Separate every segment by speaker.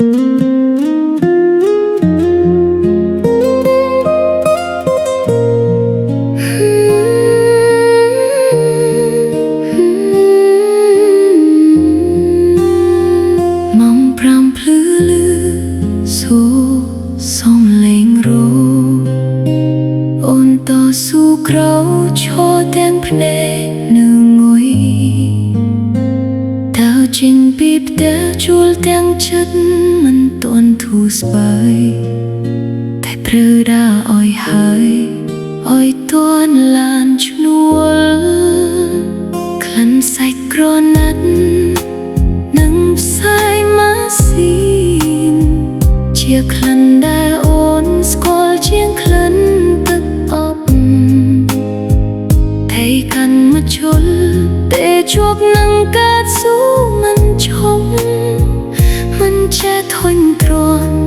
Speaker 1: ម៉ោង5ភ្លឺលឺសូសំលេងរអូនតស៊ូក្រោឈរទាំងភ្នែកនឹងងុយតើចេញពីផ្ទះជួលទាំងចិត្តមិនទាន់ធូរស្បើយតែព្រឺដើរអោយហើយអោយទាន់ឡានឈ្នួលក្លិនសាច់ក្រណាត់ និងផ្សាយម៉ាស៊ីនជាក្លិនដែលអូនស្គាល់ជាងក្លិនទឹកអប់តែកាន់មកជុលពេលជួបនឹងកើតស៊ូមិនឈប់មិនចេះធុញទ្រាន់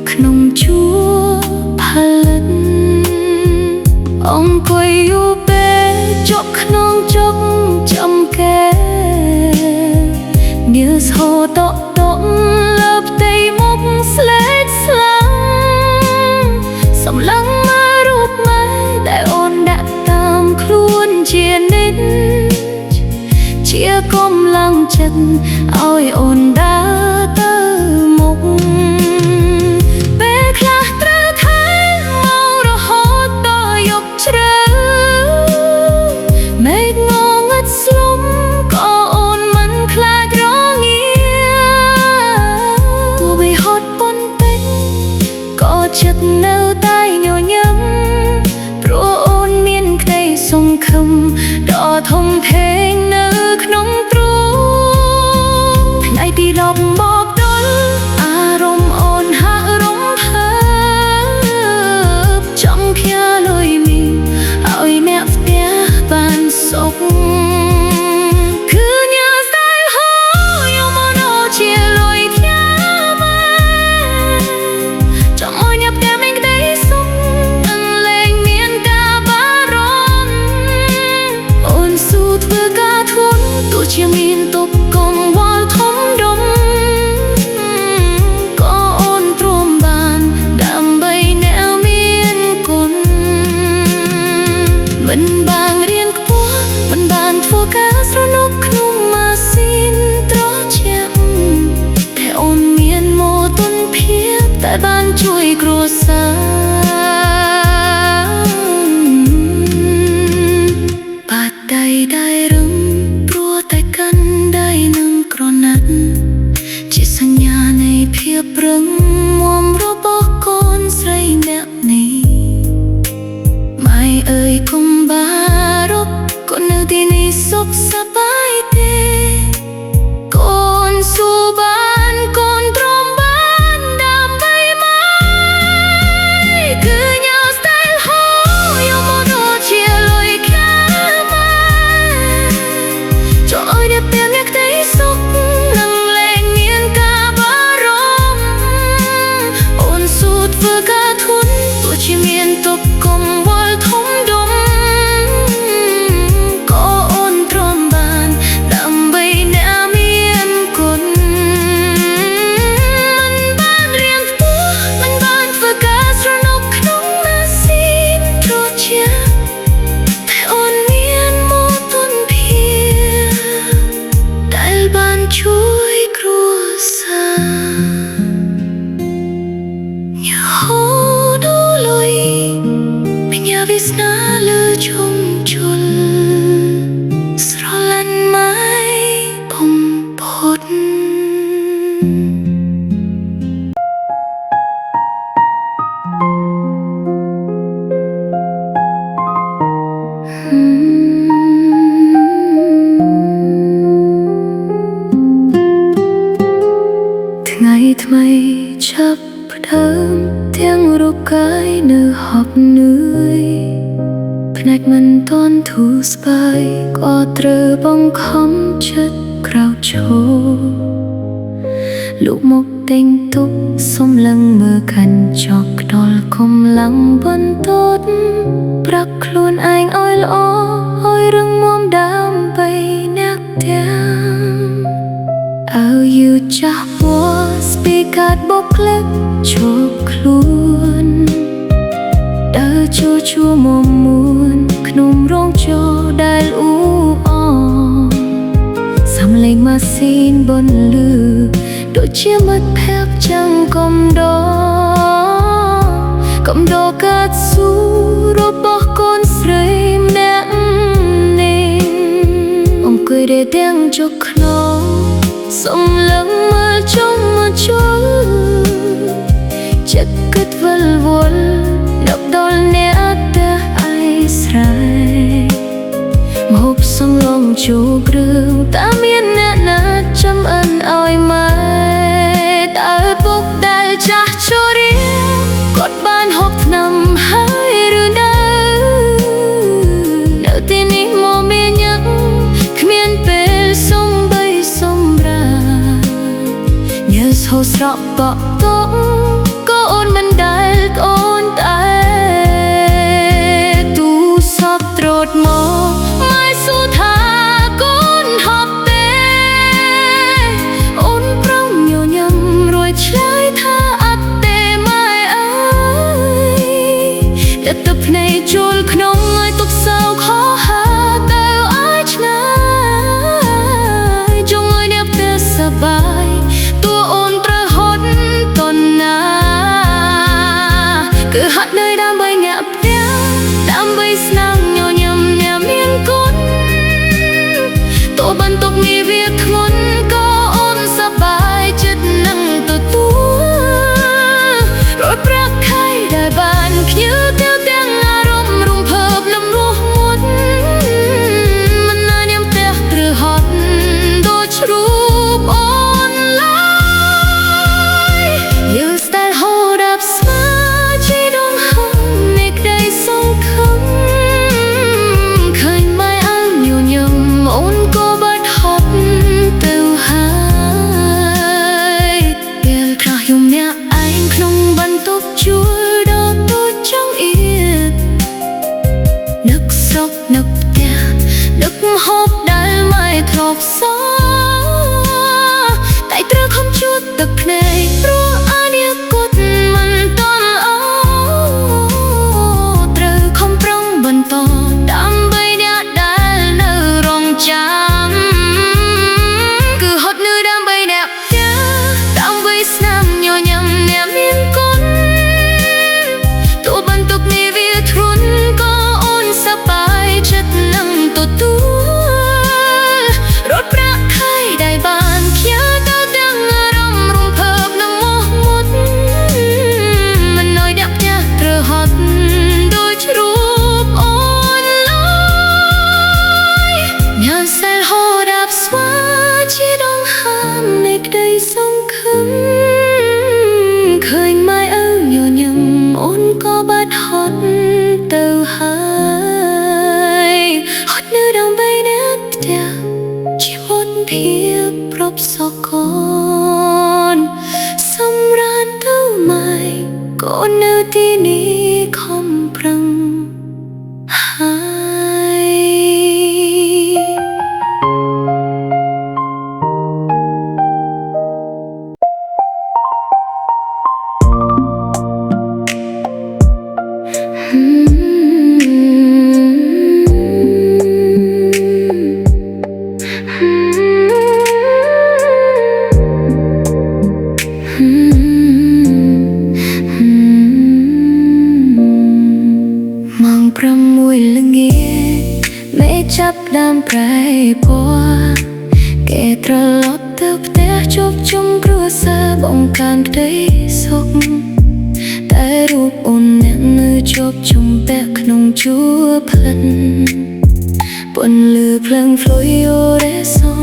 Speaker 1: ក្នុងជួរផលិតអង្គុយយូរពេលជាប់ក្នុងជុកចំកែ ញើសហូរតក់តក់លើផ្ទៃមុខស្លេកស្លាំងសម្លឹងមើលរូបម៉ែដែលអូនដាក់តាមខ្លួនជានិច្ចជាកម្លាំងចិត្តឲ្យអូនដើរទៅមុខពេលខ្លះត្រូវថែមករហូតដល់យប់ជ្រៅមេឃងងឹតស្លុំក៏អូនមិនខ្លាចរងាទោះបីហត់ប៉ុនពេកក៏ចិត្តនៅតែញញឹមព្រោះអូនមានក្តីសង្ឃឹមដ៏ធំធេងនៅក្នុងទ្រូងថ្ងៃទី10មកដល់អារម្មណ៍អូនហាក់រំភើបចង់ផ្ញើលុយមីឲ្យអ្នកផ្ទះបានសុខគឺញ៉ាស្ដាយហើយយកមកដល់ជាលុយផ្ញើម៉ែចង់ឲ្យអ្នកផ្ទះមានក្តីសុខនិងលែងមានការបារម្ភអូនស៊ូធ្វើការធ្ងន់ទោះជាមានទុក្ខកង្វល់ធំដុំក៏អូនទ្រាំបានដើម្បីអ្នកមានគុណមិនបានរៀនខ្ពស់មិនបានធ្វើការស្រណុកក្នុងម៉ាស៊ីនត្រជាក់តែអូនមានមោទនភាពតែបានជួយគ្រួសារបាតដៃដែលរឹងព្រោះតែកាន់ដៃនឹងក្រណាត់ជាសញ្ញានៃភាពរឹងមាំរបស់កូនស្រីអ្នកនេះ ម៉ែអើយកុំបារម្ភកូននៅទីនេះសុខសប្បាយទេកូនស៊ូបានកូនទ្រាំបានដើម្បីម៉ែគឺញ៉ាស្ដាយហើយយកមកដល់ជាលុយខាម៉ែចង់ឲ្យអ្នកផ្ទះមានក្តីសុខនិងលែងមានការបារម្ភអូនស៊ូធ្វើការធ្ងន់ទោះជាមានទុក្ខកង្វល់ធំដុំក៏អូនទ្រាំបានដើម្បីអ្នកមានគុណមិនបានរៀនខ្ពស់មិនបានធ្វើការស្រណុកក្នុងម៉ាស៊ីនត្រជាក់តែអូនមានមោទនភាពដែលបានជួយគ្រួសារញើសហូរដល់លុយផ្ញើវាសនាលើជុំជុលស្រឡាញ់ម៉ែបំផុត ថ្ងៃថ្មីចាប់ផ្ដើមទាំងរូបកាយនៅហត់នឿយភ្នែកមិនទាន់ធូរស្បើយក៏ត្រូវបង្ខំចិត្តក្រោកឈរលូកមកទិញទុកសំឡឹងមើលកាន់ចកដល់កម្លាំងបន្ទត់ប្រាប់ខ្លួនឯងឲ្យល្អឲ្យរឹងមាំដើម្បីអ្នកទាំង អើយឺចាស់ពណ៌ស្ពី កាតបុកលិកឈប់ខ្លួនដើរចូលជួមមួនក្នុងរោងចរដែលអ៊ូអសំលេងម៉ាស៊ីនបន្លឺដូចជាមិត្តភក្តិចឹងកំដរកំដរកាត់ស៊ូរបស់កូនស្រីម្នាក់នេះអង្គុយរេទាំងជុកក្នុងសំឡឹងមើលជុំមកជួលចិត្តគិតវិលវល់នឹកដល់អ្នកផ្ទះឯស្រែមហូបសំឡងចូលគ្រឿងតើមានអ្នកណាចំអិនឲ្យម៉ែតើពុកដែលចាស់ជរាគាត់បានហូបថ្នាំហើយឬនៅនៅទីនេះមកមានញឹកគ្មានពេលសំបីសំរាញើសហូរស្រក់បក់តក់ក៏អូនមិនដែលត្អូនតែទូសពត្រត់មកម៉ែសួរថាកូនហប់ទេអូនប្រងញញឹមរួចឆ្លើយថាអត់ទេម៉ែអើយតែទឹកភ្នែកជួលក្នុងឲ្យទុកសោខហាទៅឲ្យឆ្ងាយចង់ឲ្យអ្នកផ្ទះសប្បាយតួអូនត្រូវហត់តណាគឺហត់នឿយដើម្បីអ្នកផ្ទះដើម្បីស្នាមញញឹមអ្នកមានគុណតួបន្ទុកនេះវាធ្ងន់ក៏អូនសប្បាយចិត្តនឹងទទួលរត់ប្រាក់ខែដែលបានខ្ញើទៅទាំងអារម្មណ៍រំភើបលំរស់មុតមិនណាញ៉ាំផ្ទះត្រូវហត់ដូចរូបអូនឡើយយើងស្ដាយហូរដាប់ស្មាជាដងហំនៃក្តីសង្ឃឹមឃើញម៉ែអើញញឹមអូនក៏បាត់ហត់ទៅហើយពេលខ្លះយំអ្នកឯងក្នុងបន្ទប់ជួលដ៏តូចចង់អៀតនឹកស្រុកនឹកផ្ទះនឹកហូបដែលម៉ែធ្លាប់សតែត្រូវខំជួបទឹកភ្នែកព្រោះអនាគតមិនទាន់ល្អត្រូវខំប្រឹងបន្តដើម្បីអ្នកដែលនៅរងចាំគឺហត់នឿយដើម្បីអ្នកផ្ទះដើម្បីស្នាមញញឹមអ្នកមានគុណតួបន្ទុកនេះវាធ្ងន់ក៏អូនសប្បាយចិត្តនឹងទទួលរត់ប្រាក់ខែដែលបានផ្ញើទៅទាំងអារម្មណ៍រំភើបនិងមោះមុតមិនឲ្យអ្នកផ្ទះត្រូវហត់ដូចរូបអូនឡើយញ៉ាំសែលហូរដាប់ស្វាជាដងហាមនៃក្តីសង្ឃឹមឃើញម៉ែឪញញឹមអូនក៏បាត់ហត់ទៅហើយហត់នៅដើម្បីអ្នកផ្ទះជីវិតភាពប្របសកនសម្រានទៅម៉ែកូននៅទីនេះខំប្រឹងហើយ ម៉ោង6ល្ងាចមេឃចាប់ដើមប្រែពណ៌គេត្រឡប់ទៅផ្ទះជួបជុំគ្រួសារបង្កើនក្តីសុខតែរូបអូនអ្នកនៅជាប់ជំពាក់ក្នុងជួរផ្លិនពន្លឺភ្លើងហ្វ្លុយអូរ៉េសុង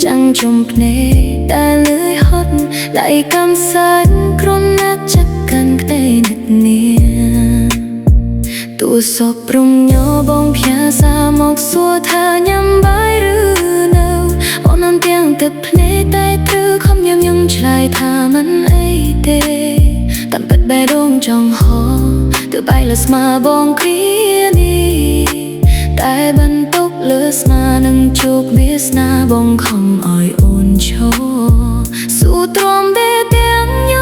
Speaker 1: ចាំងជុំភ្នែកដែលលឿយហត់ដៃកំសានក្រុមណាត់ចិត្តកាន់ក្តីនឹកនាតួសពរំញោបងផ្ញើសារមកសួរថាញ៉ាំបាយឬនៅអូននទាំងទឹកភ្នែកតែត្រូវខំញ៉ាំញឹមឆ្លើយថាមិនអីទេតាមពិតបេះដូងចង់ហោទើបបែកលើស្មាបងគ្រានេះតែបន្ទុកលើស្មានឹងជោគវាសនាបងខំឲ្យអូនឈរស៊ូទ្រាំទេទាំងញ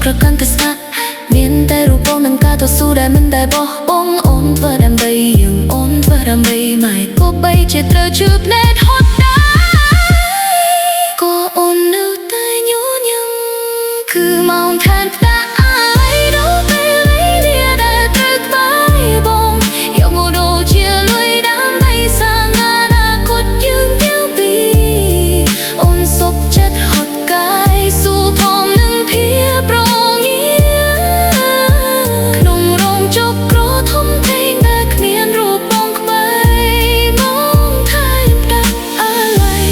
Speaker 1: ក្រកាន់តែស្ងាត់មានតែរូបបងនឹងការតស៊ូដែលមិនដែលបោះបង់អូនធ្វើដើម្បីយើងអូនធ្វើដើម្បីម៉ែក៏បីជាត្រូវជឿភ្នែកហត់ដែរក៏អូននៅតែញញឹមគឺម៉ោងថែមផ្តាអាឡ័យដល់ពេលវេលាដែលត្រូវក្បែរបងយកមកដូចជាលុយដើម្បីសាងអនាគតយើងទាំងពីរអូនសុខចិត្តហត់កាយស៊ូធំនឹងភាពប្រងាក្នុងរោងចក្រធំធេងដែលគ្មានរូបបងក្បែរមកថែមដាក់អាឡ័យ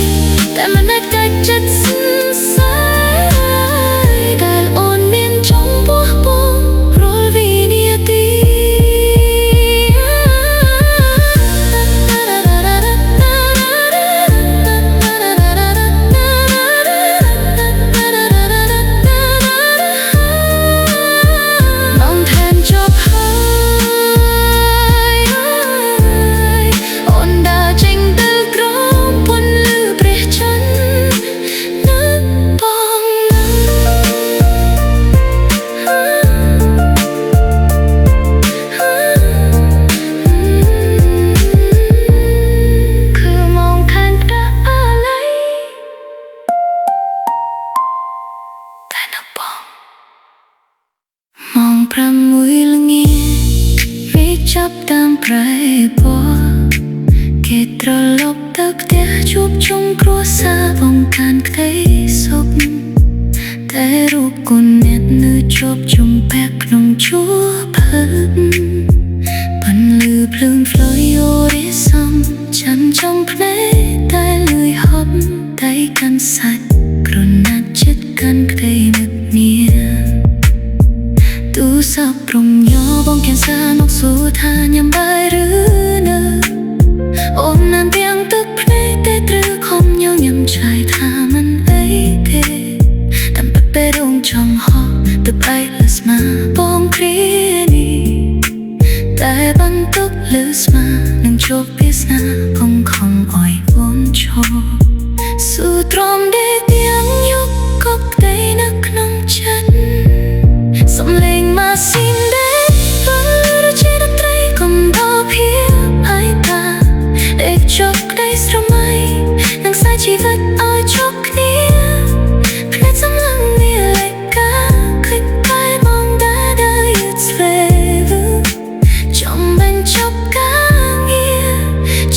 Speaker 1: តែមិនអាចកាច់ចិត្តសរសៃដែលអូនមានចំពោះបងរាល់វិនាទី ម៉ោងថែមចប់ហើយអូនដើរចេញទៅក្រោមពន្លឺព្រះច័ន្ទនឹកបងណា គឺម៉ោងថែមផ្ដាអាឡ័យតែនឹកបង ម៉ោង6ល្ងាចមេឃចាប់តាមប្រែពណ៌គេត្រឡប់ទៅផ្ទះជួបជុំគ្រួសារបងកាន់ក្តីសុខតែរូបគុណអ្នកនៅជាប់ជុំពាក់ក្នុងជួរភឹកពន្លឺភ្លើងហ្វ្លយអូរេសំចាំនចំភ្នែកតែលឿយហប់ដៃកាន់សាច់ក្រណាត់ចិត្តកាន់ក្តីនឹកនា ទូរស័ព្ទព្រមញបងគែនសាមកសួរថាញ៉ាំបាយឬនៅអូនណានទាំងទឹកភ្នែកតែត្រូវខំញញឹមឆ្លើយថាមិនអីទេតាមពិតពេលរងចង់ហោះទៅផ្អែកលើស្មាបងគ្រានេះតែបន្ទុកលើស្មានឹងជោគវាសនាផងខំអោយអូនឈរស៊ូទ្រាំដេកទាំងយប់ក៏ក្តីនៅក្នុងចិត្ត សំលេងម៉ាស៊ីនដែលពន្លឺជាតន្ត្រីកំដរភាពឯកាដេកជប់ក្តីស្រមៃនឹងខ្សែជីវិតឲ្យជប់គ្នាភ្នែកសម្លឹងនាឡិកាឃើញតែបងដើរដើរយឺតស្វេវចំបញ្ចប់ការងារ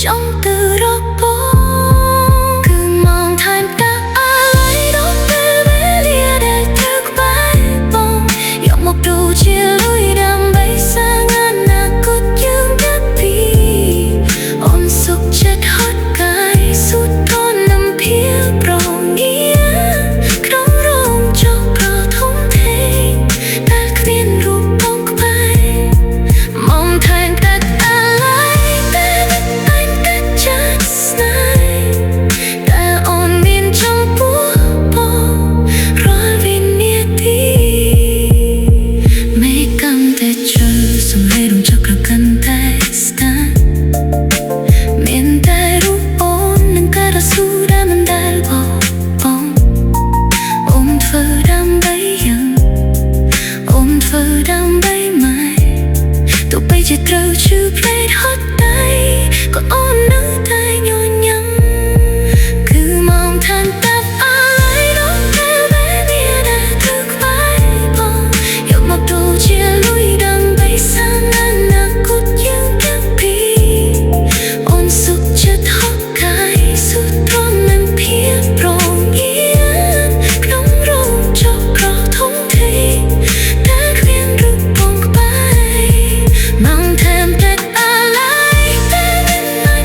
Speaker 1: ចង់ទៅរកបងគឺម៉ោងថែមតាអាឡ័យដល់ពេលវេលាដែលត្រូវក្បែរបងយកមកដូចជាលុយដើម្បីសាងអនាគតយើងទាំងពីរអូនសុខចិត្តហត់កាយស៊ូទ្រាំនឹងភាពប្រងាក្នុងរោងចក្រធំធេងដែលគ្មានរូបបងក្បែរ ម៉ោងថែមកាត់អាឡ័យតែមិនអាចកាត់ចាត់ស្នេហ៍តែអូនមានចំពោះបងរាល់វិនាទីមេឃកាន់តែជ្រៅសំឡេងរំចក្រកាន់តែស្ដាប់មានតែរូបអូននឹងការតស៊ូដែលមិនដែលបោះបង់អូនធ្វើដើម្បីយើងអូនធ្វើដើម្បីម៉ែ ទោះបីជាត្រូវឈឺភ្លេតហត់ដៃក៏អូននៅតែញញឹមគឺម៉ោងឋានតាប់អាឡ័យដល់ពេលវេលាដែលត្រូវក្បែរបងយកមកដូចជាលុយដើម្បីសាងអនាគតយើងទាំងពីរអូនសុខចិត្តហត់កាយស៊ូទ្រាំនឹងភាពប្រងាក្នុងរោងចក្រធំធេងតែគ្មានរូបបងក្បែរ ម៉ោងថែមតែអាឡ័យតែមិនអាច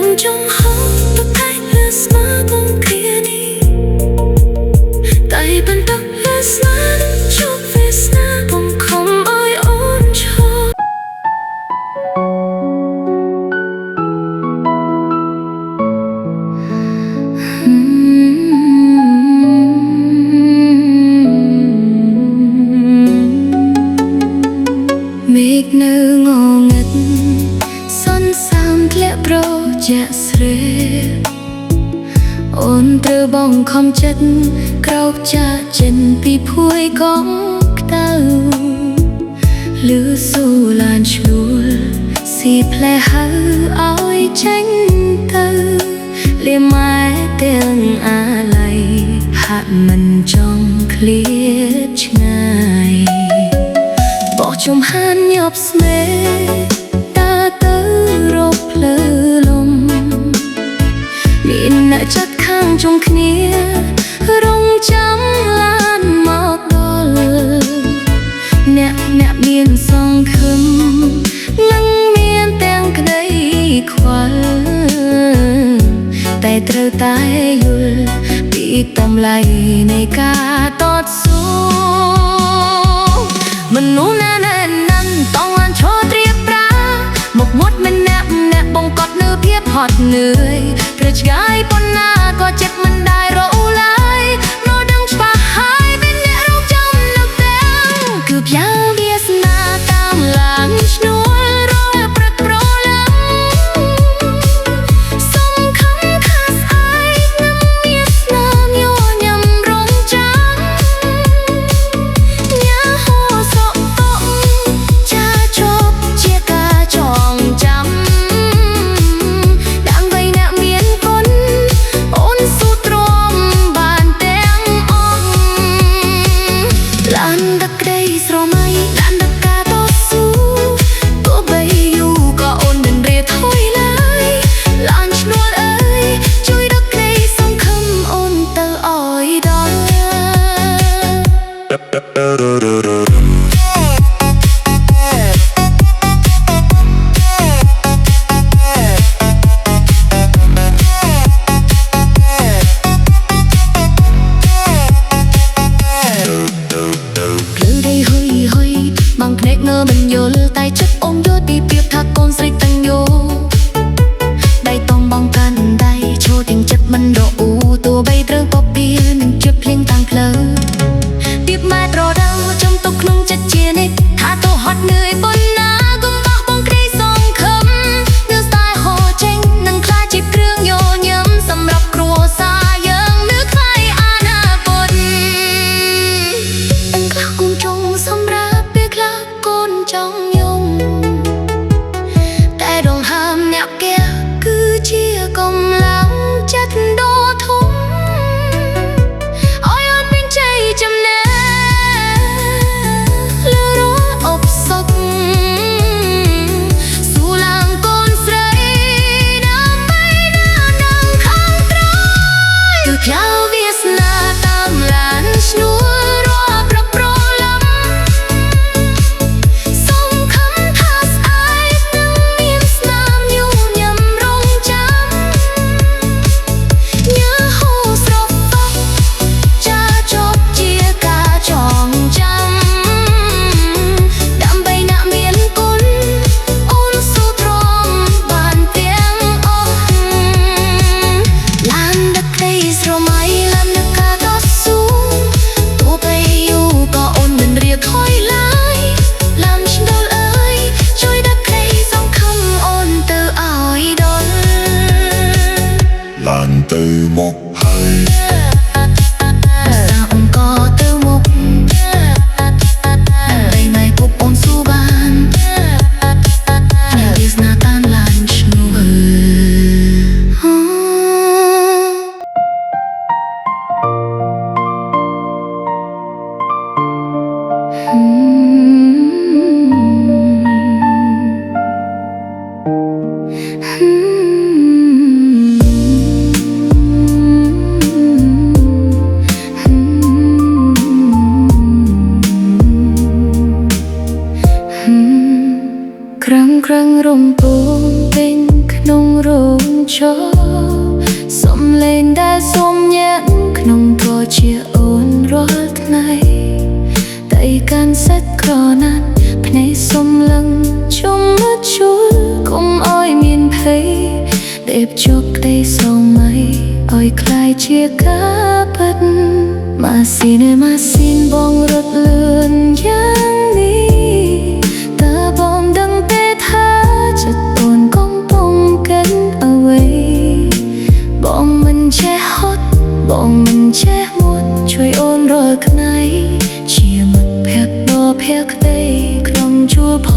Speaker 1: ក្នុងចំហតតែលើស្មាបងគ្រានេះតែបន្ទុកលើស្មានឹងជោគវាសនាបងខំឲ្យអូនឈរ មេឃនៅងងឹតសន្សាមធ្លាក់ប្រជាក់ស្រាអូនត្រូវបងខំចិត្តក្រោកចាកចេញពីភួយកងក្តៅលឺសូឡានឈ្នួលស៊ីផ្លែហៅឲ្យចេញទៅលាម៉ែទាំងអាល័យហាក់មិនចង់ឃ្លាតឆ្ងាយបោះជំហានញាប់ស្មេតាទៅរកផ្លូវលំមានអ្នកចាត់ខាងជុំគ្នារងចាំឡានមកដល់អ្នកអ្នកមានសង្ឃឹមនិងមានទាំងក្តីខ្វល់តែត្រូវតែយល់ពីតម្លៃនៃការតស៊ូមនុស្សណាណែនតងអានឈរត្រៀបប្រាមកមុតម្នាក់ម្នាក់បងកត់នៅភាពហត់នឿយត្រូវឆ្ងាយប៉ុណ្ណាក៏ចិត្តមិនដែលរអ៊ូឡើយនៅដឹងច្បាស់ហើយមានអ្នករងចាំនៅទាំងគឺផ្ញើវាសនាតាមឡានឈ្នួលរាល់ព្រឹកព្រលឹមសំខាន់ថាស្អែកនឹងមានស្នាមញញឹមរងចាំញ៉ាហោសក់តក់ចាជប់ជាការចងចាំដើម្បីអ្នកមានគុណអូនស៊ូទ្រាំបានទាំងអស់ឡានដឹកក្តីស្រមៃឡានដឹកការតស៊ូទោះបីយូរក៏អូនមិនរៀថយឡើយឡានឈ្នួលអើយជួយដឹកក្តីសង្ឃឹមអូនទៅឲ្យដល់ ភ្លឺដីហ៊ុយហ៊ុយបងភ្នែកងើមិនយល់តែចិត្តអូនយល់ពីភាពថាកូនស្រីតាំងយោដៃតងបងកាន់ដៃឈរទាំងចិត្តមិនរអ៊ូទោះបីត្រូវពពៀនឹងជិបភ្លៀងតាមផ្លូវពីម៉ែត្រដៅចំទុកក្នុងចិត្តជានិច្ចថាទោះហត់នឿយប៉ុណ្ណាកុំបោះបង់ក្តីសង្ឃឹមនៅស្ទាយហោចេញនឹងខ្លាចជាគ្រឿងញញឹមសម្រាប់គ្រួសារយើងនៅថ្ងៃអនាគត ខ្លះគុំចង់សម្រាប់ពេលខ្លះកូនចង់យំតែដងហើមអ្នកគេគឺជាកម្លាំងចិត្តដ៏ធំឲ្យអូនមានជ័យជំនះលើរាល់ឧបសគ្គស៊ូឡើងកូនស្រីដើម្បីនៅនឹងខាងក្រោយគឺផ្ញើវាសនាតាមឡានឈ្នួលរាល់ព្រឹកព្រលឹម សំខាន់ថាស្អែកនឹងមានស្នាមញញឹមរងចាំញើហូរស្រពកចាជប់ជាការចងចាំដើម្បីអ្នកមានគុណអូនស៊ូទ្រាំបានទាំងអស់ឡានដឹកក្តីស្រមៃឡានដឹកការតស៊ូទោះបីយូរក៏អូនមិនរៀថយឡើយឡានឈ្នួលអើយជួយដឹកក្តីសង្ឃឹមអូនទៅឲ្យដល់
Speaker 2: ឡានទៅមុខហើយ
Speaker 1: សាអូនក៏ទៅមុខដើម្បីម៉ែពុកអូនស៊ូបានវាសនាតាមឡានឈ្នួល ក្រាំងក្រាំងរំពងពេញក្នុងរោង ចសំលេងដែលសុំញ៉ាំក្នុងទោជាអូនរាល់ថ្ងៃតែកាន់សាច់ក្រណាត់ភ្នែកសុំលឹងជុំមកជួលកុំអោយមានភ័យដេបជោគក្តីសម័យឲ្យคล้ายជាការពិតម៉ាស៊ីនម៉ាស៊ីនបងរត់លឿនយ៉ាងនេះតើបងដឹងទេថាចិត្តអូនកំពុងគិតអ្វីបងមិនចេះហត់បងមិនចេះមុតជួយអូនរាល់ថ្ងៃជាមិត្តភក្តិដ៏ភក្តីក្នុងជួរផ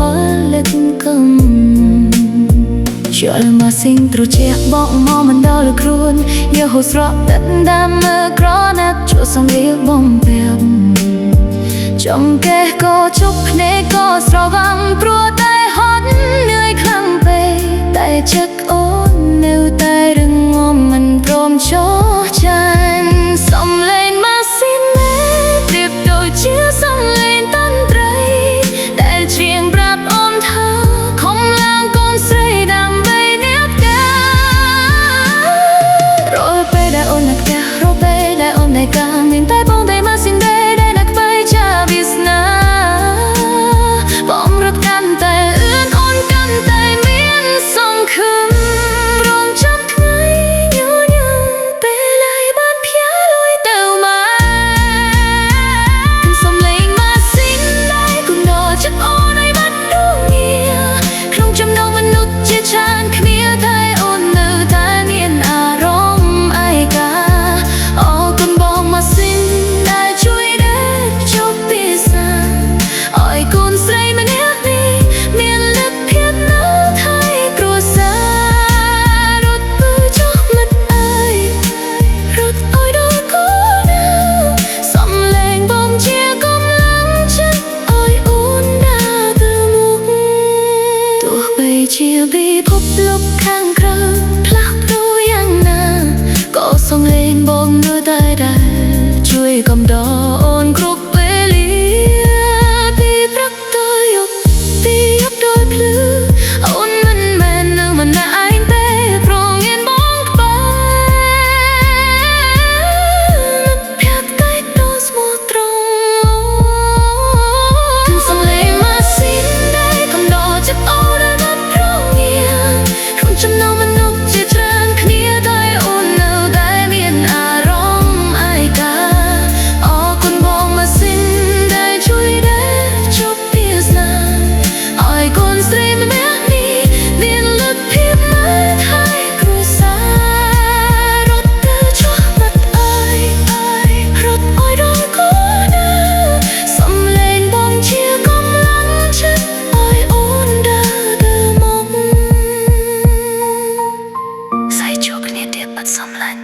Speaker 1: លិតកម្ម ជលម៉ាស៊ីនត្រជាក់បកមកមិនដល់ខ្លួនយកហូស្រក់ទឹកតាមមើក្រណាត់ជួសំលៀកបំពាក់ចង្កេះក៏ជប់ភ្នែកក៏ស្រវាំព្រោះតែហត់នឿយខ្លាំងពេកតែចិត្តអូននៅតែរឹងមាំមិនព្រមចោះចាញ់សំលេងម៉ាស៊ីនមេប្រៀបដូចជាសំលេងតន្ត្រីដែលច្រៀងប្រាប់អូនថាខំឡើងកូនស្រីដើម្បីអ្នកផ្ទះរាល់ពេលដែលអូននៅផ្ទះរាល់ពេលដែលអូននៅកាមានតែបងតែម៉ាស៊ីនទេដែលនៅក្បែរចាវាសនាបងរត់កាន់តែអឿនអូនកាន់តែមានសង្ឃឹមព្រមចាប់ថ្ងៃញញឹមពេលហើយបានផ្ញើលុយទៅមកសំលេងម៉ាស៊ីនដែលគំនរចិត្តអូនឲ្យបាត់ដួងងារក្នុងចំណោមមនុស្សជាច្រើនគ្នាតែអូននៅតែមានអារម្មណ៍ឯកាអរគុណបងម៉ាស៊ីនដែលជួយដេកជប់ពិសាឲ្យកូនស្រីម្នាក់នេះមានលទ្ធភាពនៅថៃគ្រួសាររត់ពើចុះមិត្តអើយរត់ឲ្យដល់គោលដៅសំលេងបងជាកម្លាំងចិត្តឲ្យអូនដើរទៅមុខទោះបីជាពិភពលោកខាងក្រៅផ្លាស់ប្ដូរយ៉ាងណាក៏សំលេងបងនៅតែដែលជួយកំដរអូនគ្រប់ពេលលាពីព្រឹកទៅយប់ពីយប់ដល់ភ្លឺអូនមិនមែននៅម្នាក់ឯងទេព្រោះមានបងក្បែរមិត្តភក្តិតែដ៏ស្មោះត្រង់សំលេងម៉ាស៊ីនដែលកំដរចិត្តអូនឲ្យបាត់ប្រងាក្នុងចំណោមមនុស្សជាច្រើនគ្នាតែអូននៅតែមានអារម្មណ៍ឯកាអរគុណបងម៉ាស៊ីនដែលជួយដេកជប់វាសនាឲ្យកូនស្រីម្នាក់នេះមានលទ្ធភាពមើលថែគ្រួសាររត់ទៅចុះមិត្តអើយរត់ឲ្យដល់គោលដៅសំលេងបងជាកម្លាំងចិត្តឲ្យអូនដើរទៅមុខស្អែកជួបគ្នាទៀតបាត់សំឡាញ់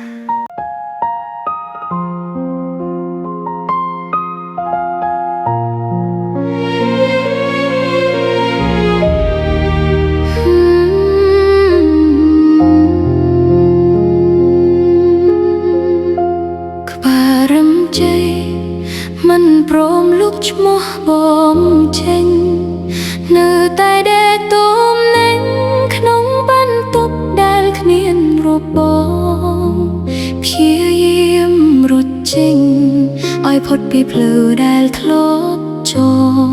Speaker 1: ក្បាលរំជ័យមិនព្រមលុបឈ្មោះបងចេញនៅតែដេកទំនេញក្នុងបន្ទប់ដែលគ្មានរបងព្យាយាមរត់ចេញឲ្យផុតពីផ្លូវដែលធ្លាប់ចង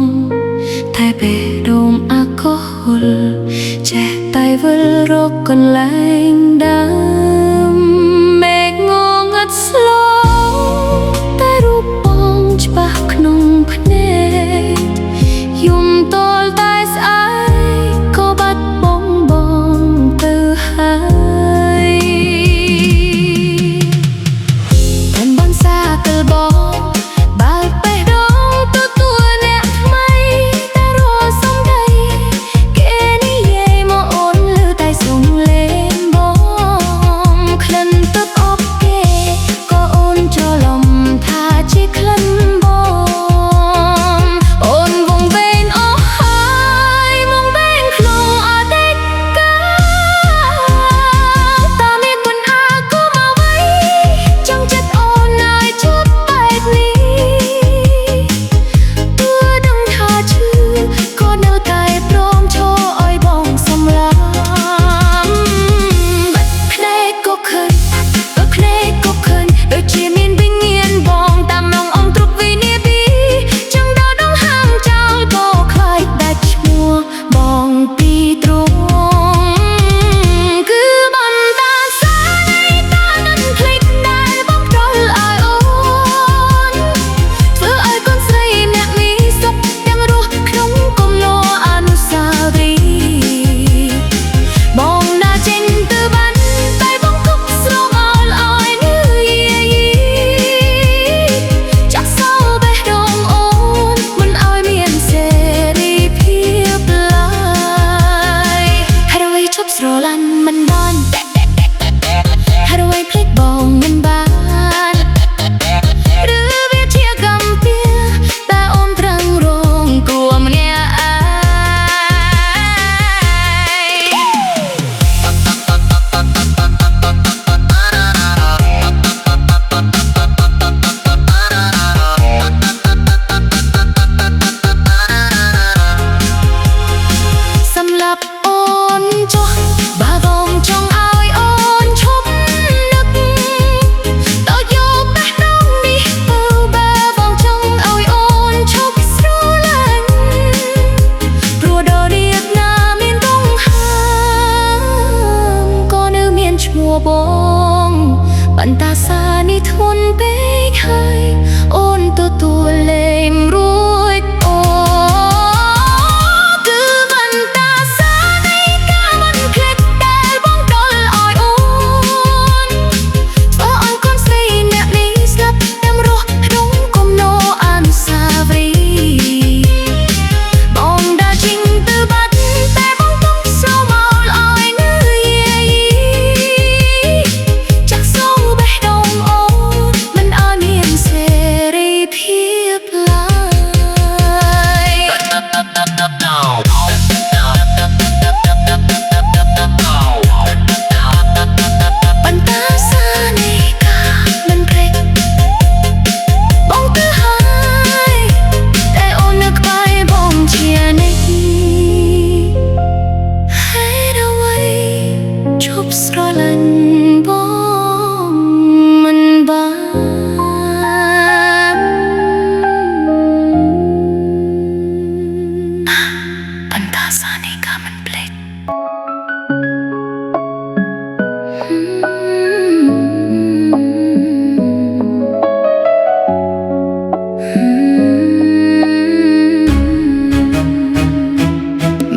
Speaker 1: តែបេះដូងអាកុហលចេះតែវិលរកកន្លែងដើមមេឃងងឹតស្លងតែរូបបងច្បាស់ក្នុងភ្នែកយំតលតែស្អែកក៏បាត់បងបងទៅហើយ តែបានសាទលបងបើកបេះដូងទទួលអ្នកថ្មីតែរាល់សំដីគេនិយាយមកអូនឮតែសំលេង មិនបានហេតុអ្វីភ្លេចបងមិនបានឬវាជាកម្មពៀតែអូនត្រឹងរងគ្រោះម្នាក់ឯង សម្រាប់អូនចុះបើបងចង់ឲ្យអូនឈប់នឹកតើយកបេះដូងនេះទៅបើបងចង់ឲ្យអូនឈប់ស្រឡាញ់ព្រោះដល់រៀបណាមានដងហាមក៏នៅមានឈ្មោះបងបន្តាសានេះធ្ងន់ពេកហើយអូនទទួលលេងរួចអូគឺបន្តាសានៃការមិនភ្លេចដែលបងដល់ឲ្យអូន ធ្វើឲ្យកូនស្រីអ្នកនេះស្លាប់ទាំងរស់ក្នុងគំនរអនុស្សាវរីយ៍បងដើរចេញទៅបាត់តែបងទុំស្រមោលឲ្យនៅយាយចាក់សូបេះដូងអូនមិនឲ្យមានសេរីភាពឡើយ បន្តាសានៃការមិនភ្លេចបងទៅហើយតែអូននៅក្បែរបងជានិច្ចហេតុអ្វីឈប់ស្រឡាញ់បងមិនបានបន្តាសានៃការមិនភ្លេច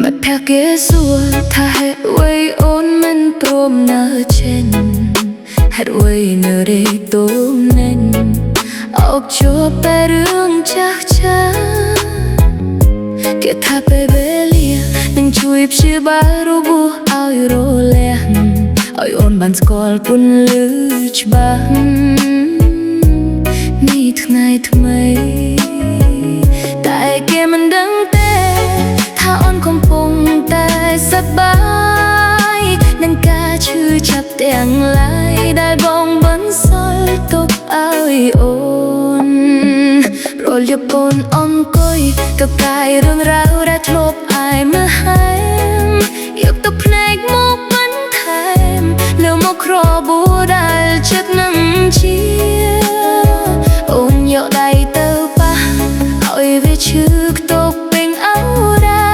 Speaker 1: មិត្តភក្តិគេសួរថាហេតុអ្វីអូនមិនព្រមនៅចេញហេតុអ្វីនៅរេកទុំនិញអោបជួបតែរឿងចាស់ចាស់គេថាពេលវេលានឹងជួយព្យាបាលរបួសឲ្យរលាស់ឲ្យអូនបានស្គាល់ពន្លឺច្បាស់នេះថ្ងៃថ្មី តែគេមិនដឹងទេថាអូនកំពុងតែសប្បាយនឹងការឈឺចាប់ទាំងឡាយដែលបងបន្សល់ទុកឲ្យអូនរលៀបអូនអង្គុយក៏កាយរឿងរ៉ាវដែលធ្លាប់អាយមើលហែមយកទៅភ្នែកមកបន្ថែមលើមកគ្របួដែលចិត្តនឹងជាអូនយកដៃទៅប៉ះ ឲ្យវាឈឺខ្ទប់ពេញអោរ៉ា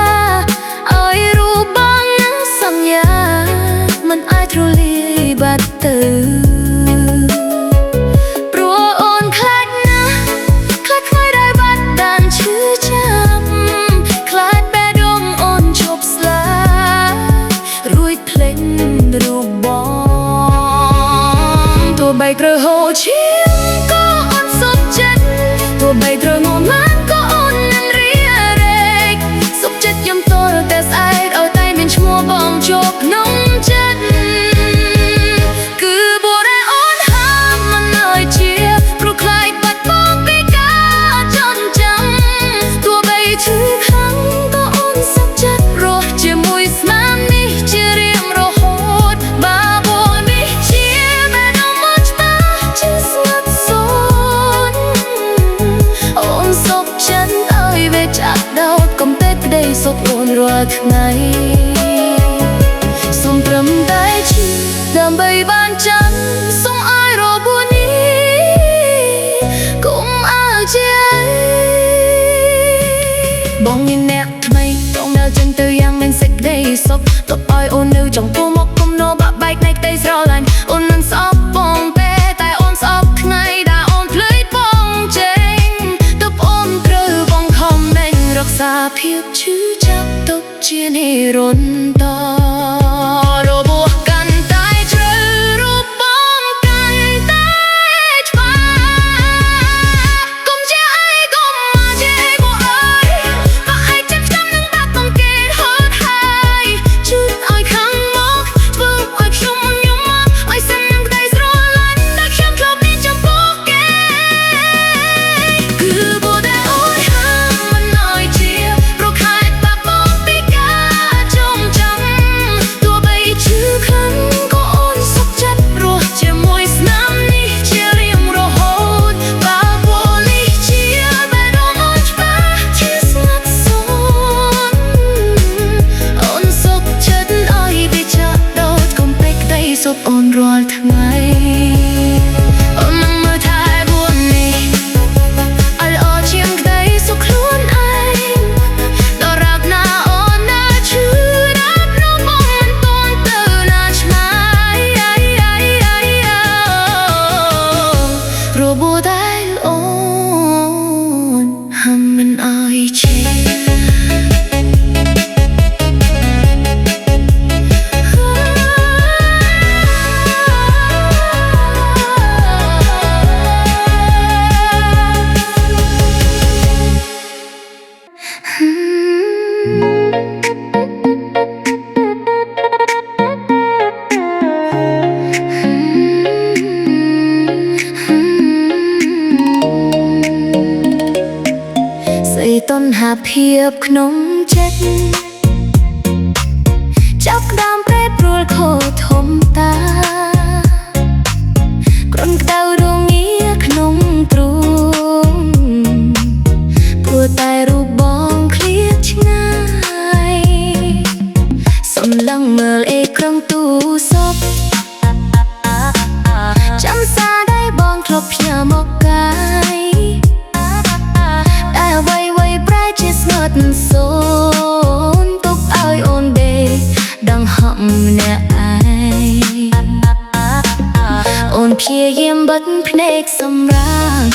Speaker 1: ឲ្យរូបបងនឹងសន្យាមិនអាចរលាយបាត់ទៅព្រោះអូនខ្លាចណាស់ខ្លាចខ្មោចដែលបាត់ដានឈឺចាប់ខ្លាចបេះដូងអូនឈប់ស្លាប់រួចភ្លេចរូបបងទោះបីត្រូវហូរឈាមក៏អូនសុខចិត្តទោះបីត្រូវងំឡើងក៏អូននឹងរារែកសុខចិត្តយំទល់តែស្អែកឲ្យតែមានឈ្មោះបងជាប់ក្នុងចិត្តគឺបុរសអូនហាមមិនឲ្យជាព្រោះខ្លាចបាត់បងពីការចងចាំទោះបីឈឺខ្លាំងក៏អូនសុខចិត្តរស់ជាមួយស្នាមនេះជារៀងរហូតបាបនេះជាបេះដូងមកច្បាស់ជាស្ងាត់សូន្យអូនសុខចិត្តឲ្យវាចាក់ដោតកុំទេក្តីសុខអូនរាល់ថ្ងៃសូមត្រឹមតែឈឺដើម្បីបានចាំសូមឲ្យរបួសនេះកុំឲ្យជាអីបងមានអ្នកថ្មីបងដើរចេញទៅយ៉ាងមានសេចក្តីសុខទប់ឲ្យអូននៅចំពោះមុខគុំនោបាក់បែកនៃក្តីស្រឡាញ់អូនមិនស្អប់បងទេតែអូនស្អប់ថ្ងៃដែលអូនភ្លេចបងចេញទប់អូនត្រូវបងខំដេញរក្សាភាពឈឺចាប់ទុកជានិរន្តររបួសកាន់តែជ្រៅរូបបងកាន់តែច្បាស់កុំជាអីកុំមកជាអីបងអើយបើឯងចាប់ចាំនឹងបាក់កងគេហត់ហើយជឿឲ្យខាងមកធ្វើ សុខអូនរាល់ថ្ងៃអូននឹងមើលថែពួននេះឲ្យល្អជាងក្តីសុខខ្លួនឯងដល់រាបណាអូនណាឈឺដល់នោះបងមិនទាន់ទៅណាឆ្ងាយរបួសតែអូនហាមមិនឲ្យជេរ សីតុនហាភាពក្នុងចិត្តចាប់ក្តាមប្រែប្រួលខោធំតាគ្រុនក្តៅរងាក្នុងទ្រូងព្រោះតែរូបបងឃ្លាតឆ្ងាយសំឡឹងមើលអេក្រង់ទូរស័ព្ទចាំសារដែលបងធ្លាប់ផ្ញើមកកាយ តែអ្វីៗប្រែជាស្ងត់សូន្យទុកឲ្យអូនដេកដងហំម្នាក់ឯងអូនព្យាយាមបិទភ្នែកសម្រាប់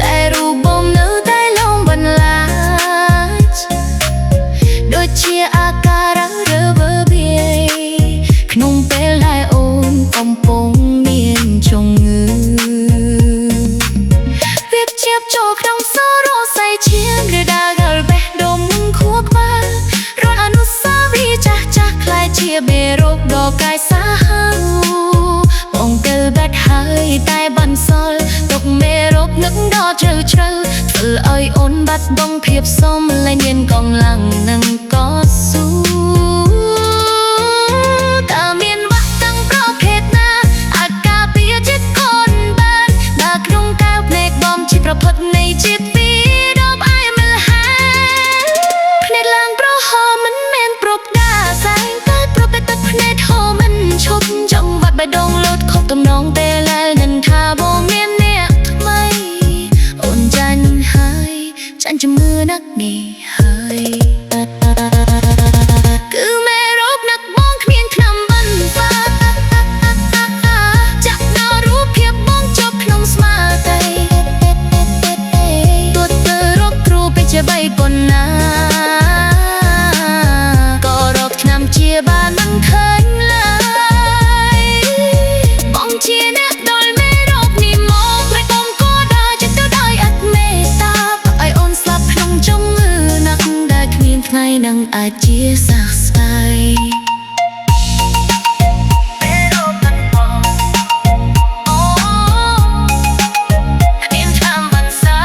Speaker 1: តែរូបបងនៅតែលងបន្លាចដូចជាអាការៈរើវើវាយក្នុងពេលដែលអូនកំពុងមានជំងឺ វាជាបចូលក្នុងសរសៃឈាមឬដាលដល់បេះដូងនឹងខួរក្បាលរាល់អនុស្សាវរីយ៍ចាស់ចាស់ក្លាយជាមេរោគដ៏កាយសាហាវបងកិលបាត់ហើយតែបានសល់ទុកមេរោគនឹកដល់ជ្រៅជ្រៅធ្វើឲ្យអូនបាត់បង់ភាពសមលែងមានកងឡើងនឹងកស៊ូតើមានវ៉ាក់តាំងប្រភេទណាអាចការពារចិត្តកូនបានបើក្នុងកែវភ្នែកបងជាប្រភពនៃជាតិពីដបអែមលហាភ្នែកឡើងប្រហមមិនមែនប្រពដាសែងតែប្រពទឹកភ្នែកហូរមិនឈប់ចង់បាត់បេះដូងលោតខុសទំនងពេលដែលនឹងថាបងមានអ្នកថ្មីអូនចាញ់ហើយចាញ់ជំនឿណាស់នេះហើយ គឺមេរោគណាក់បងគ្មានថ្នាំបន្សាចាក់ដល់រូបភាពបងជាប់ក្នុងស្មារតីទោះទៅរកគ្រូពេជ្ជបីប៉ុណ្ណាក៏រកថ្នាំជាបានមិនឃើញឡើយបងជាអ្នកដល់មេរោគនេះមកប្រែកុំក៏ដើរចិត្តទៅដោយអត់មេត្តាឲ្យអូនស្លាប់ក្នុងជំងឺណាស់ដែលគ្មានថ្ងៃនឹងអាចជាសះស្បើយ មេរោគនឹងបងអូគ្មានថ្នាំបន្សា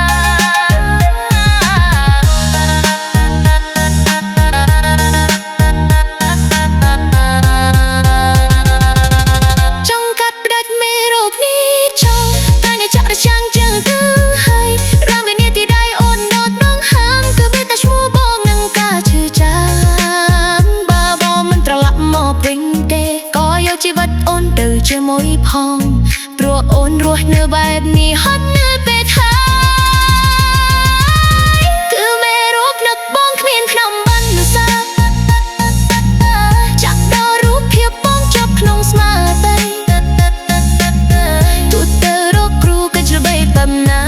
Speaker 1: ចង់កាត់ផ្ដាច់មេរោគនេះចោលតែអ្នកចាក់រចាំងជើងទៅហើយរាំវិនាទីដៃអូនដតដងហាមគឺមានតែឈ្មោះបងនឹងការឈឺចាំបើបងមិនត្រឡប់មកវិញទេក៏យកជីវិតអូនទៅជាមួយផងព្រោះអូនរស់នៅបែបនេះហត់នឿយពេកហើយគឺមេរោគនឹកបងគ្មានថ្នាំបន្សាចាក់ដល់រូបភាពបងជាប់ក្នុងស្មារតីទោះទៅរកគ្រូកិច្ចល្បីប៉ុណ្ណា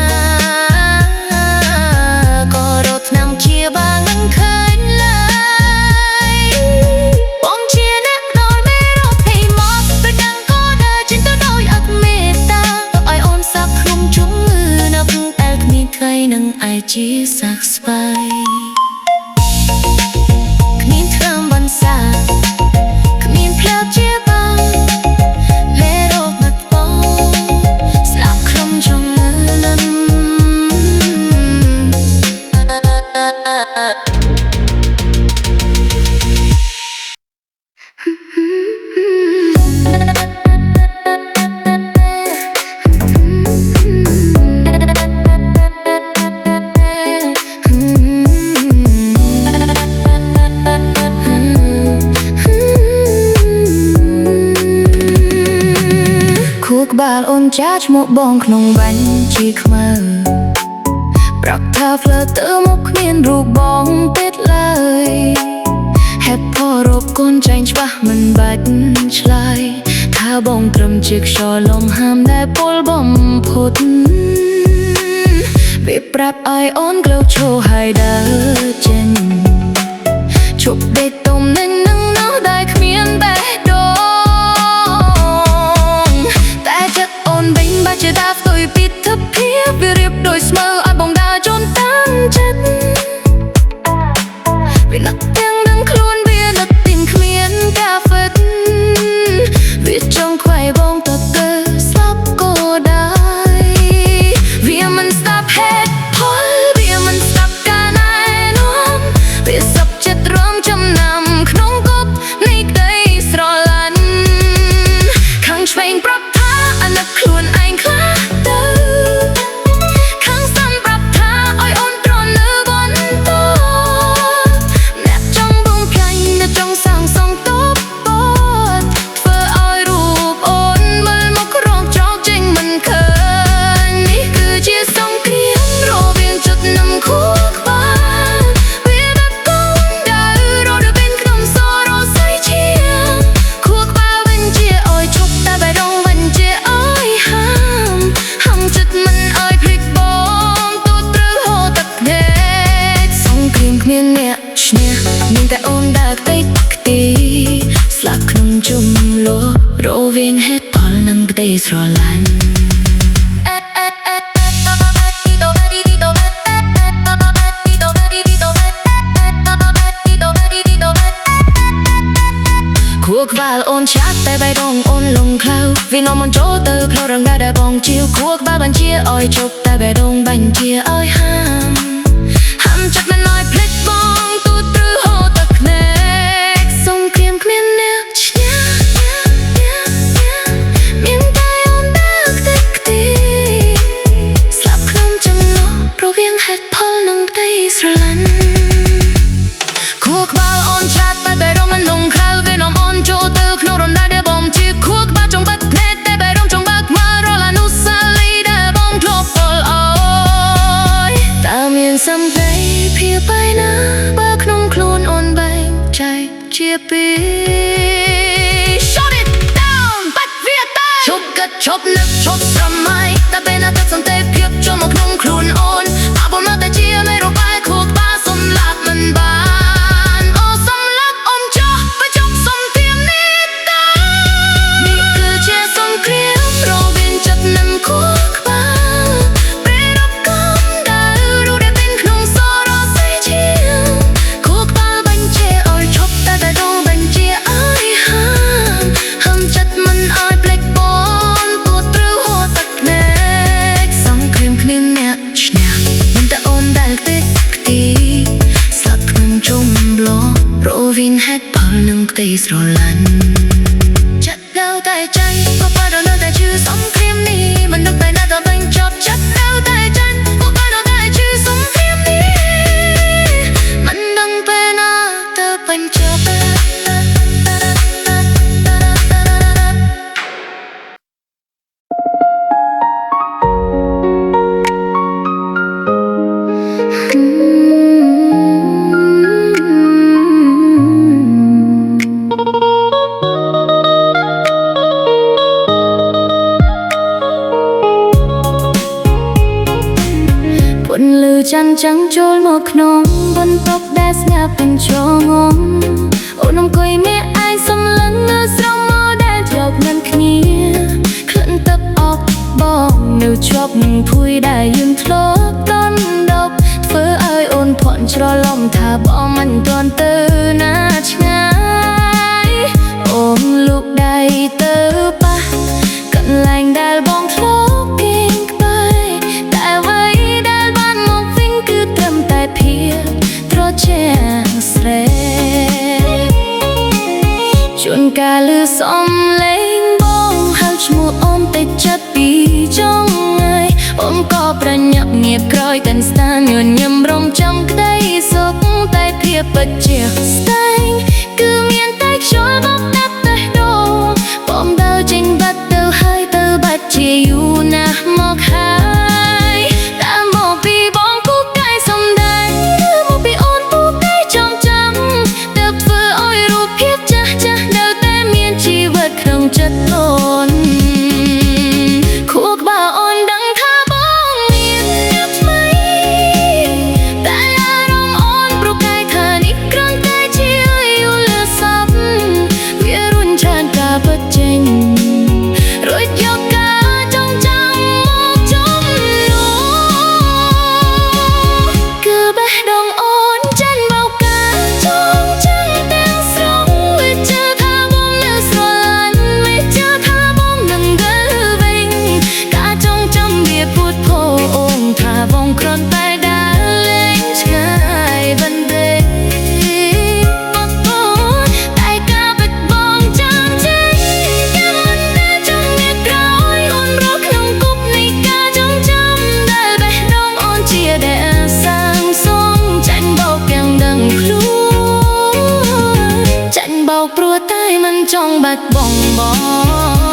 Speaker 1: ក៏រកថ្នាំជាបានមិនឃើញឡើយបងជាអ្នកដល់មេរោគនេះមកប្រដឹងក៏ដើរចេញទៅដោយអត់មេត្តាឲ្យអូនសាប់ក្នុងជំងឺ ក្បាលអូនចាឈ្មោះបងក្នុងបញ្ជីខ្មៅប្រាប់ថាផ្លូវទៅមុខគ្មានរូបបងទៀតឡើយហេតុផលរកកូនចែងច្បាស់មិនបាច់ឆ្លើយថាបងត្រឹមជាខ្យល់លំហាមដែលពលបំផុតវាប្រាប់ឲ្យអូនក្លូឈោហើយដើរចេញជប់ដេកទុំនឹងនឹងនោះដែលគ្មានបេះដូងតែចិត្តអូនវិញបាច់ជាដាផ្ទុយពីទិភាពវារៀបដូចស្មើឲ្យបងដើរជន់តាមចិត្តវានឹកទាំងនឹងខ្លួនវានឹកទីមគ្មានការហ្វិតវាចង់ខ្វាយបងទៅទៅស្លាប់ក៏ដែរវាមិនស្ដាប់ហេតុផលវាមិនស្ដាប់ការណែនាំវាសັບចិត្តរងចំណាំក្នុងគប់នៃក្តីស្រឡាញ់ខាងឆ្វេងប្រាប់ថាអាណិតខ្លួនឯងខ្លះទៅខាងស្ដាំប្រាប់ថាឲ្យអូនត្រនៅបន្តអ្នកចង់បំផ្លាញអ្នកចង់សាងសង់តបបតធ្វើឲ្យរូបអូនមើលមករងចោកចេញមិនឃើញនេះគឺជាសង្គ្រាមរវាងចិត្តនិងខួរក្បាលវាដាក់កូនដៅរត់ពេលក្នុងសរសៃឈាមខួរក្បាលវិញជាឲ្យឈប់តែបេះដូងវិញជាឲ្យហាមហាមចិត្តមិនឲ្យភ្លេចបងទូត្រូវហូរទឹកភ្នែកសង្គ្រាមគ្មានអ្នកឈ្នះមានតែអូនដើរខ្ទេចខ្ទីស្លាប់ក្នុងជុំលោះរវាងហេតុផលនិងក្តីស្រឡាញ់ ខួរក្បាលអូនឆាតតែបេះដូងអូនលងខ្លៅវានាំអូនចូលទៅក្នុងរងដែលបងជាខួរក្បាលបញ្ជាឲ្យជប់តែបេះដូងបញ្ជាឲ្យហាមហាមចិត្តមិនឲ្យភ្លេចបងទូត្រូវហូរទឹកភ្នែកសង្គ្រាមគ្មានអ្នកឈ្នះមានតែអូនដើរខ្ទេចខ្ទីស្លាប់ក្នុងចំណោះរវាងហេតុផលនិងក្តីស្រឡាញ់ ខួរក្បាលអូនឆាតតែបេះដូងមិនលងខ្លៅវានាំអូនចូលទៅក្នុងរណ្ដៅដែលបងជាខួរក្បាលចង់បិទភ្នែកតែបេះដូងចង់បើកមើលរាល់អនុស្សាវរីយ៍ដែលបងធ្លាប់ផ្ដល់ឲ្យតើមានសំដីភាពបែណាបើក្នុងខ្លួនអូនបែងចែកជាពីរ Shut it down បាត់វាទៅឈប់គិតឈប់នឹកឈប់ស្រមៃតែពេលណាទឹកសន្តិភាពចូលមកក្នុងខ្លួនអូនបាក់បងនៅតែជាមេរោគបែកខួរក្បាលសំឡាប់មិនបានអូសំឡាប់អូនចោះបញ្ចប់សំធៀមនេះតានេះគឺជាសង្គ្រាមរវាងចិត្តនិងខួរក្បាលពេលរកកំដៅរូបដែលเป็นក្នុងសរសៃឈាមខួរក្បាលបញ្ជាឲ្យឈប់តែបេះដូងបញ្ជាឲ្យហាមហាមចិត្តមិនឲ្យភ្លេចបងទូត្រូវហូរទឹកភ្នែកសង្គ្រាមគ្មានអ្នកឈ្នះមានតែអូនដែលខ្ទេចខ្ទីស្លាប់ក្នុងជុំប្លោះរវាងហេតុផលនិងក្តីស្រឡាញ់ ចិត្តនៅតែចាញ់ក៏បើនៅតែជឿសង្គ្រាមនេះមិនដឹងពេលណាដល់បញ្ចប់ចិត្តនៅតែចាញ់ក៏បើនៅតែជឿសង្គ្រាមនេះមិនដឹងពេលណាទៅបញ្ចប់ ពន្លឺចាំងចាំងចូលមកក្នុងបន្ទប់ដែលស្ងាត់ពេញច្រងំអូនអង្គុយម្នាក់ឯងសំលឹងនៅស្រមោលដែលធ្លាប់នឹងគ្នាក្លិនទឹកអប់បងនៅជាប់នឹងភួយដែលយើងធ្លាប់ដណ្ដប់ធ្វើឲ្យអូនភ័ន្តច្រឡំថាបងមិនទាន់ទៅណាឆ្ងាយអូនលូកដៃទៅប៉ះកន្លែងដែលបងធ្លាប់គេងក្បែរ តែអ្វីដែលបានមកវិញគឺត្រឹមតែភាពត្រជាក់ស្រេកជួនកាលឮសំឡេងបងហៅឈ្មោះអូនតិចចិត្តពីចុងថ្ងៃអូនក៏ប្រញាប់ងាកក្រោយកាន់ស្តាញញឹមរំចាំក្តីសុខតែភាពពិតជាស្ដែងគឺមានតែខ្យល់បោកកាត់បេះដូងបងដើរចេញបាត់ទៅហើយទៅបាត់ជា ចិត្តអូនខួរក្បាលអូនដឹងថាបងមានអ្នកថ្មីតែអារម្មណ៍អូនប្រកែកថានេះគ្រាន់តែជាយល់សប្តិវារុញច្រានការពិតចេញរួចយកការចងចាំមកជំនួសគឺបេះដូងអូនចាញ់បោកការចងចាំទាំងស្រុងវាជឿថាបងនៅស្រឡាញ់វាជឿថាបងនឹងវិលវិញការចងចាំវាពូតពោអូនថាបងគ្រាន់តែដើរលេងឆ្ងាយបន្តិចបងអូនតែការពិតបងចាំចេញតែមិនដែលចង់មានក្រោយអូនរកក្នុងគុកនៃការចងចាំដែលបេះដូងអូនជាដែលសាងសង់ចាញ់បោកយ៉ាងដឹងខ្លួនចាញ់បោកព្រោះតែមិនចង់បាត់បង់បង។